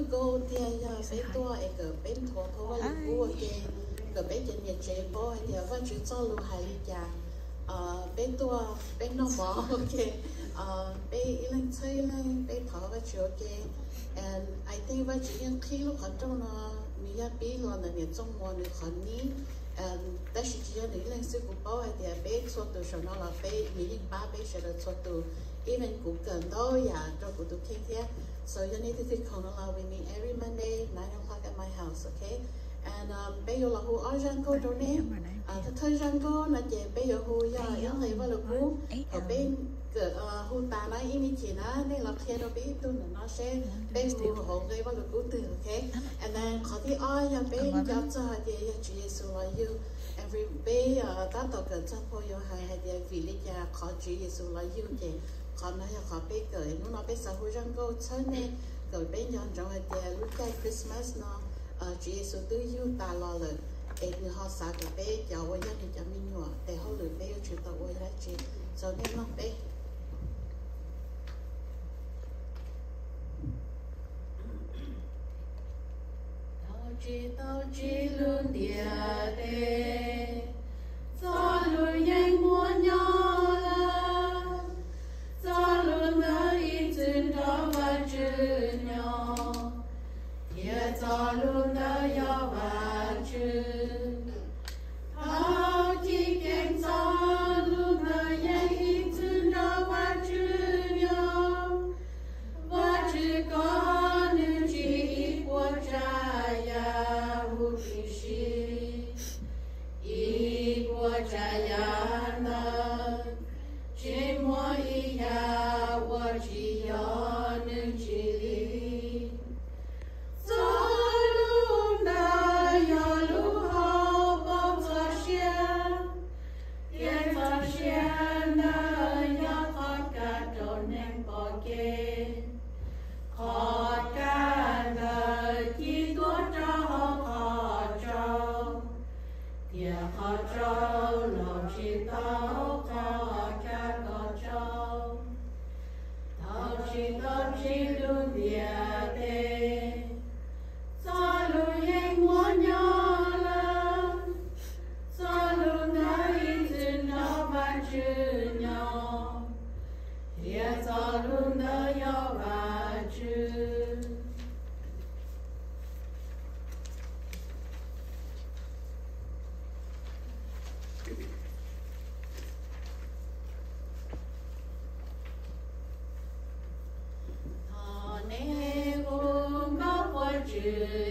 Nkauj tiag yog peb tuaj es kom peb nthuav tau Vaj Lug Kub ua ke, kom peb cov niam tsev paub hais tias Vajtswv txoj lus hais li cas. Peb tuaj peb noj mov ua ke, peb ib leeg txhawb ib leeg, peb thov Vajtswv ua ke. And I think Vajtswv yeej qhib lub qhov rooj no, nws yog pib los ntawm niam Txooj Muas nws qhov nib. Tab sis tsis yog nws ib leeg xwb, kuv paub hais tias peb txhua tus saum no los peb, nws yeej pab peb sawv daws txhua tus. Even kuv kawm ntau yam rau kuv tus kheej thiab. So yog nej twg twg khoom no los we meet every Monday nine o'clock at my house, okay? And peb yuav los hu ob zaj nkauj rau nej. Thawj thawj zaj nkauj no ces peb yuav hu yog ib nqe Vaj Lug Kub. Thaum peb kawm hu tas na ib me chim na, nej los qhia rau peb ib tug ntawm no seb peb hu hauv nqe Vaj Lug Kub twg, okay? And then qhov thib ob yog peb nco txog hais tias yog Tswv Yexus los yug. Every peb tab tom kawm txog phau Yauhas hais tias vim li cas qhov Tswv Yexus los yug ces qhov no yog qhov peb kawm. Hnub no peb xav hu zaj nkauj txhawb nej kom peb nco ntsoov hais tias lub caij Christmas no Tswv Yexus twb yug tas los lawm, es nws ho xav kom peb cov uas yog nws cov me nyuam tes hauj lwm peb yuav tsum tau ua dab tsi. So nej mloog peb. Tau tsis tau tsim lub ntiaj teb, txoj lus yeej muaj nyob lawm. Txoj lus ntawd ib txwm nrog Vajtswv nyob, thiab txoj lus ntawd yog Vajtswv. Thaum chiv keeb txoj lus ntawd yeej ib txwm nrog Vajtswv nyob. Vajtswv kom nws tsim ib puas tsav yam huv tib si. Ib puas tsav yam ntawd tsis muaj ib yam uas tsis yog nws tsim li. Txoj lus ntawd yog lub hauv paus txoj sia, thiab txoj sia ntawd yog qhov kaj rau neeg pom kev. Qhov kaj ntawd ci tuaj rau hauv qhov tsaus, thiab qhov tsaus los tsis tau qhov kaj kom tsaus. Tau tsis tau tsim lub ntiaj teb, txoj lus yeej muaj nyob lawm. Txoj lus ntawd ib txwm nrog Vajtswv nyob, thiab txoj lus ntawd yog Vajtswv. Thov nej hu nkauj Vajtswv